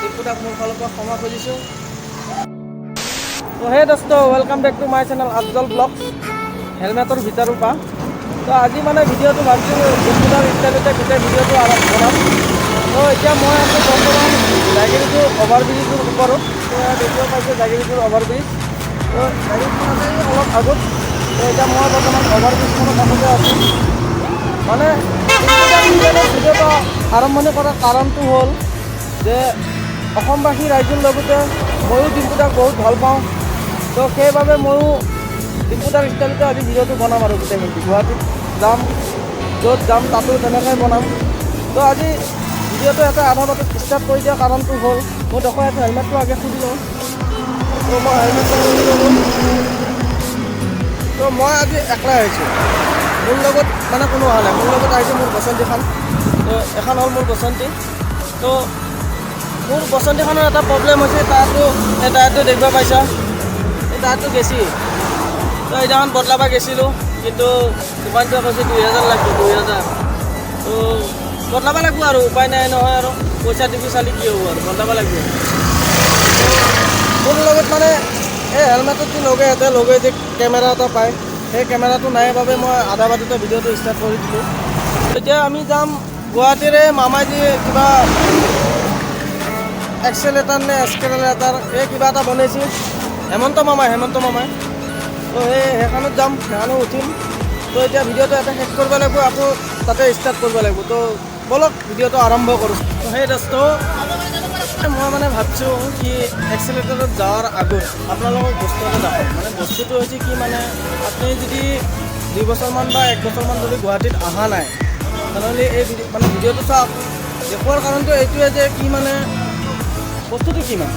ডিম্পুদাক মোৰ ফালৰ পৰা ক্ষমা খুজিছোঁ। তো হে দোস্ত, welcome back to my channel Afzal blogs. হেলমেটৰ ভিতৰৰ পৰা তো আজি মানে ভিডিঅ'টো ভাবিছোঁ ডিম্পুদাৰ ষ্টাইলতে গোটেই ভিডিঅ'টো আৰম্ভ বনাম। তো এতিয়া মই আছোঁ বৰ্তমান জাগিৰোডৰ অভাৰ ব্ৰিজৰ ওপৰত। তো দেখিব পাইছে জাগিৰোডৰ অভাৰ ব্ৰিজ। তো জাগিৰোডখন আছে অলপ আগত। তো এতিয়া মই বৰ্তমান অভাৰ ব্ৰিজখনৰ কাষতে আছোঁ। মানে ভিডিঅ'টো আৰম্ভণি কৰাৰ কাৰণটো হ'ল যে অসমবাসী ৰাইজৰ লগতে ময়ো ডিম্পুদাক বহুত ভাল পাওঁ। তো সেইবাবে ময়ো ডিম্পুদাৰ ষ্টাইলতে আজি ভিডিঅ'টো বনাম আৰু গোটেইখিনি গুৱাহাটীত যাম, য'ত যাম তাতো তেনেকৈ বনাম। তো আজি ভিডিঅ'টো এটা আধা বাটত ষ্টাৰ্ট কৰি দিয়াৰ কাৰণটো হ'ল, মই দেখুৱাই আছোঁ, হেলমেটটো আগে খুলি লওঁ। তো মই হেলমেটটো খুলি ল'লোঁ। তো মই আজি একলাই আহিছোঁ, মোৰ লগত মানে কোনো অহা নাই। মোৰ লগত আহিছে মোৰ বসন্তীখন। তো এখন হ'ল মোৰ বসন্তী। তো মোৰ বসন্তীখনৰ এটা প্ৰব্লেম হৈছে, টায়াৰটো, এই টায়াৰটো দেখিব পাইছা, এই টায়াৰটো গেছি। তো সেইদিনাখন বদলাব গেছিলোঁ, কিন্তু দোকানটোৱে কৈছে 2000 লাগিব, 2000। তো বদলাব লাগিব আৰু উপায় নাই নহয় আৰু পইচা দিবি চালি কি হ'ব আৰু বদলাব লাগিব। মোৰ লগত মানে এই হেলমেটত যে লগে ইয়াতে লগে যে কেমেৰা এটা পায়, সেই কেমেৰাটো নাই বাবে মই আধা বাটতে ভিডিঅ'টো ষ্টাৰ্ট কৰি দিলোঁ। এতিয়া আমি যাম গুৱাহাটীৰে মামাই যে কিবা এক্সেলেটাৰ নে এস্কেলেটাৰ এই কিবা এটা বনাইছে, হেমন্ত মামাই, হেমন্ত মামাই। তো সেইখনত যাম, সেইখনো উঠিম। তো এতিয়া ভিডিঅ'টো এটা শেষ কৰিব লাগিব, আকৌ তাতে ষ্টাৰ্ট কৰিব লাগিব। তো ব'লক, ভিডিঅ'টো আৰম্ভ কৰোঁ। তো সেই দোস্ত, মই মানে ভাবছোঁ কি এক্সেলেটাৰত যোৱাৰ আগত আপোনালোকক বস্তু এটা দেখাম। মানে বস্তুটো হৈছে কি, মানে আপুনি যদি 2 বছৰমান বা এক বছৰমান ধৰি গুৱাহাটীত অহা নাই, তেনেহ'লে এই মানে ভিডিঅ'টো চাওক। দেখুৱাৰ কাৰণটো এইটোৱে যে কি মানে বস্তুটো কি, মানে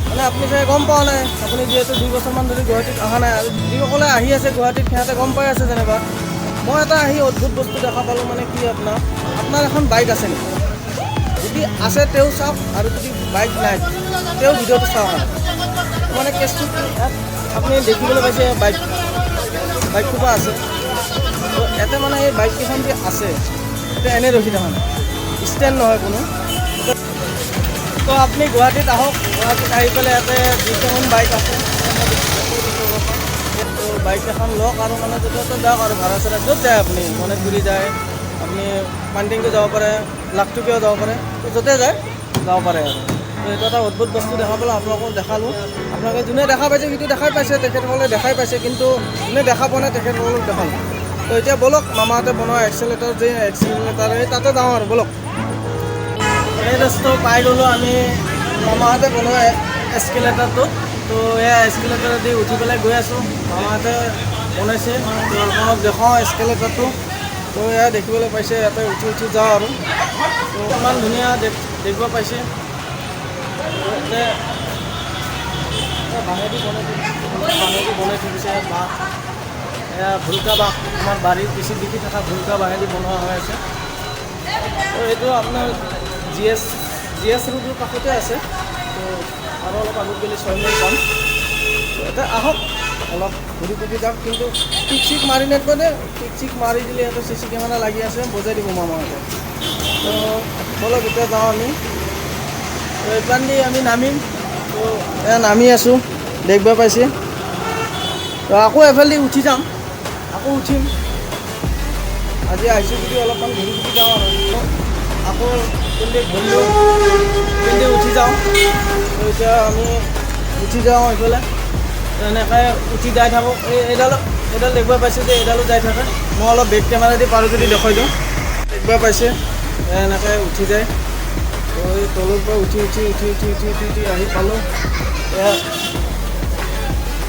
মানে আপুনি চাগে গম পোৱা নাই, আপুনি যিহেতু 2 বছৰমান ধৰি গুৱাহাটীত অহা নাই। আৰু যিসকলে আহি আছে গুৱাহাটীত, সিহঁতে গম পাই আছে যেনিবা। মই এটা আহি অদ্ভুত বস্তু দেখা পালোঁ। মানে কি, আপোনাৰ আপোনাৰ এখন বাইক আছে নেকি? যদি আছে তেওঁ চাওক, আৰু যদি বাইক নাই তেওঁ ভিডিঅ'টো চাওক। আৰু মানে কেছটো কি, ইয়াত আপুনি দেখিবলৈ পাইছে বাইক বাইক সোপা আছে। তো ইয়াতে মানে এই বাইককেইখন যে আছে, ইয়াতে এনেই ৰখি থকা নাই, ষ্টেণ্ড নহয় কোনো। তো আপুনি গুৱাহাটীত আহক, গুৱাহাটীত আহি পেলাই ইয়াতে দুইটামান বাইক আছে। তো বাইক এখন লওক আৰু মানে য'তে ত'তে যাওক আৰু ভাড়া চাড়া য'ত যায় আপুনি, গণেশগুৰি যায় আপুনি, পানটিংটো যাব পাৰে, লাখটকীয়াও যাব পাৰে। তো য'তে যায় যাব পাৰে আৰু। তো এইটো এটা অদ্ভুত বস্তু দেখা পালোঁ, আপোনালোকক দেখালোঁ। আপোনালোকে যোনে দেখা পাইছে সেইটো দেখাই পাইছে, তেখেতসকলে দেখাই পাইছে, কিন্তু যোনে দেখা পোৱা নাই তেখেতসকলক দেখালোঁ। তো এতিয়া ব'লক, মামাহঁতে বনোৱা এক্সেলেটাৰ যে এক্সেলেটাৰ, এই তাতে যাওঁ আৰু ব'লক। এই দোস্ত, পাই গ'লোঁ আমি মামাহঁতে বনোৱা এস্কেলেটাৰটো। তো এয়া এস্কেলেটাৰেদি উঠি পেলাই গৈ আছোঁ। মামাহঁতে বনাইছে। তো আপোনালোক দেখাওঁ এস্কেলেটাৰটো। তো এয়া দেখিবলৈ পাইছে, ইয়াতে উঠি উঠি যাওঁ আৰু। তো ইমান ধুনীয়া দেখিব পাইছে। তো ইয়াতে বাঁহেদি বনাই থৈ, বাঁহেদি বনাই থৈ দিছে ইয়াত বাঁহ। এয়া ভুলকা বাঁহ, আমাৰ বাৰীৰ পিছত দেখি থকা ভুলকা বাঁহেদি বনোৱা হৈ আছে। তো এইটো আপোনাৰ জি এছ ৰোডৰ কাষতে আছে। তো আৰু অলপ আগত গ'লে 6 মাইল পাম। তো এতিয়া আহক, অলপ ঘূৰি পকি যাওক। কিন্তু টিক চিক মাৰি নাথাকিব দেই। টিক চিক মাৰি দিলে ইয়াতে চি চি কেমেৰা লাগি আছে, বজাই দিব মামাহঁতে। তো ব'লক, এতিয়া যাওঁ আমি। তো এইপান দি আমি নামিম। তো এয়া নামি আছোঁ, দেখিব পাইছে। তো আকৌ এফালেদি উঠি যাম, আকৌ উঠিম। আজি আহিছোঁ যদি অলপমান ঘূৰি ফুৰি যাওঁ আৰু। আকৌ পিন্ধি ঘূৰিলোঁ, পিন্ধি উঠি যাওঁ। তো এতিয়া আমি উঠি যাওঁ এইফালে। এনেকৈ উঠি যাই থাকোঁ। এই এইডাল দেখিব পাইছে যে এইডালো যাই থাকে। মই অলপ বেক কেমেৰা দি পাৰোঁ যদি দেখুৱাই দিওঁ। দেখিব পাইছে, এনেকৈ উঠি যায়। তো এই তলৰ পৰা উঠি উঠি উঠি উঠি উঠি উঠি উঠি আহি পালোঁ। এয়া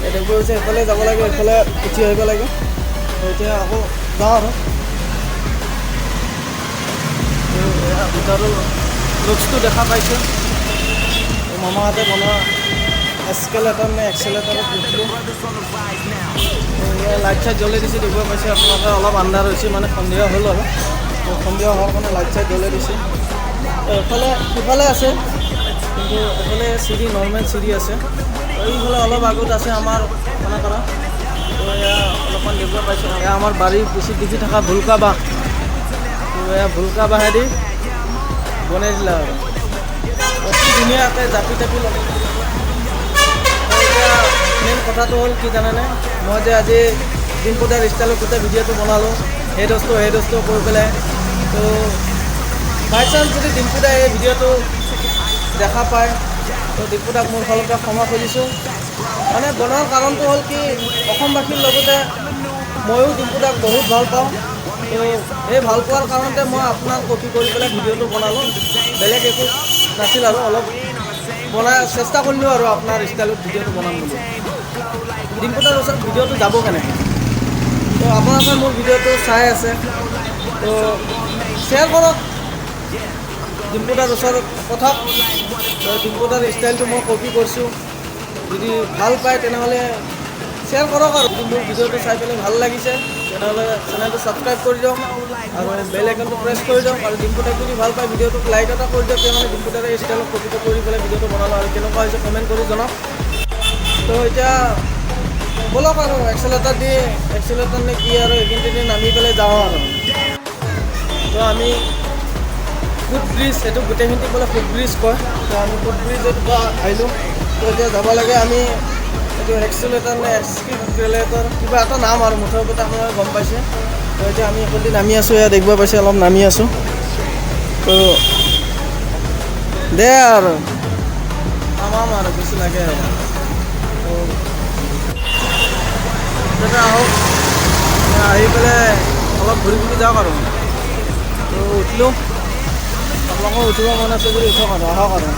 এই দেখিব পাইছে, এইফালে যাব লাগে, এইফালে উঠি আহিব লাগে। তো এতিয়া আকৌ যাওঁ আৰু। তো এয়া ভিতৰৰ লুকছটো দেখা পাইছোঁ। এই মামাহঁতে বনোৱা এস্কেলেটাৰ নে এক্সেলেটাৰত উঠিলোঁ। লাইট চাইট জ্বলাই দিছে, দেখিব পাইছে আপোনালোকে। অলপ আন্ধাৰ হৈছে, মানে সন্ধিয়া হ'ল আৰু। তো সন্ধিয়া হোৱাৰ কাৰণে লাইট চাইট জ্বলাই দিছে। তো এফালে সিফালে আছে, কিন্তু এফালে চিৰি, নৰ্মেল চিৰি আছে। তো এইফালে অলপ আগত আছে আমাৰ খানাপাৰা। তো এয়া অলপমান দেখিব পাইছোঁ, এয়া আমাৰ বাৰীৰ পিছত দেখি থকা ভুলকা বাঁহ। তো এয়া ভুলকা বাঁহেদি বনাই দিলে আৰু। ধুনীয়াকৈ জাপি চাপি ল'ব। এতিয়া মেইন কথাটো হ'ল কি জানেনে, মই যে আজি ডিম্পুদাৰ ষ্টাইলত গোটেই ভিডিঅ'টো বনালোঁ, "হে দোস্ত, হে দোস্ত" কৈ পেলাই। তো বাই চান্স যদি ডিম্পুদাই এই ভিডিঅ'টো দেখা পায়, তো ডিম্পুদাক মোৰ ফালৰ পৰা ক্ষমা খুজিছোঁ। মানে বনোৱাৰ কাৰণটো হ'ল কি, অসমবাসীৰ লগতে ময়ো ডিম্পুদাক বহুত ভাল পাওঁ। তো সেই ভাল পোৱাৰ কাৰণতে মই আপোনাক কপি কৰি পেলাই ভিডিঅ'টো বনালোঁ, বেলেগ একো নাছিল। আৰু অলপ বনাই চেষ্টা কৰিলোঁ আৰু আপোনাৰ ষ্টাইলত ভিডিঅ'টো বনাম বুলি। ডিম্পুদাৰ ওচৰত ভিডিঅ'টো যাব কেনেকৈ? তো আপোনালোকে মোৰ ভিডিঅ'টো চাই আছে, তো শ্বেয়াৰ কৰক, ডিম্পুদাৰ ওচৰত পঠাওক। তো ডিম্পুদাৰ ষ্টাইলটো মই কপি কৰিছোঁ, যদি ভাল পায় তেনেহ'লে শ্বেয়াৰ কৰক। আৰু যদি মোৰ ভিডিঅ'টো চাই পেলাই ভাল লাগিছে, তেনেহ'লে চেনেলটো ছাবস্ক্ৰাইব কৰি দিয়ক আৰু বেল আইকনটো প্ৰেছ কৰি দিয়ক। আৰু ডিম্পুদাক যদি ভাল পায়, ভিডিঅ'টোক লাইক এটা কৰি দিয়ক। মানে ডিম্পুদাৰে ষ্টাইলত কপিটো কৰি পেলাই ভিডিঅ'টো বনালোঁ আৰু কেনেকুৱা হৈছে কমেণ্ট কৰি জনাওক। তো এতিয়া ব'লক আৰু এক্সেলেটাৰ দি, এক্সেলেটাৰ নে কি আৰু, এইখিনিতে নামি পেলাই যাওঁ আৰু। তো আমি ফুট ব্ৰিজ, এইটো গোটেইখিনি বোলে ফুট ব্ৰিজ কয়। তো আমি ফুট ব্ৰিজত পৰা আহিলোঁ। তো এতিয়া যাব লাগে আমি এইটো এক্সেলেটাৰ নে এক্সিলেটাৰ কিবা এটা নাম আৰু, মুঠৰ ওপৰত আপোনালোকে গম পাইছে। তো এতিয়া আমি এইফালেদি নামি আছোঁ, ইয়াত দেখিব পাইছে, অলপ নামি আছোঁ। তো দে আৰু তামাম আৰু বেছি লাগে আৰু। তো তাতে আহক, আহি পেলাই অলপ ঘূৰি ফুৰি যাওক আৰু। তো উঠিলোঁ, আপোনালোকৰ উঠিব মন আছে যদি উঠক আৰু, আহক আৰু।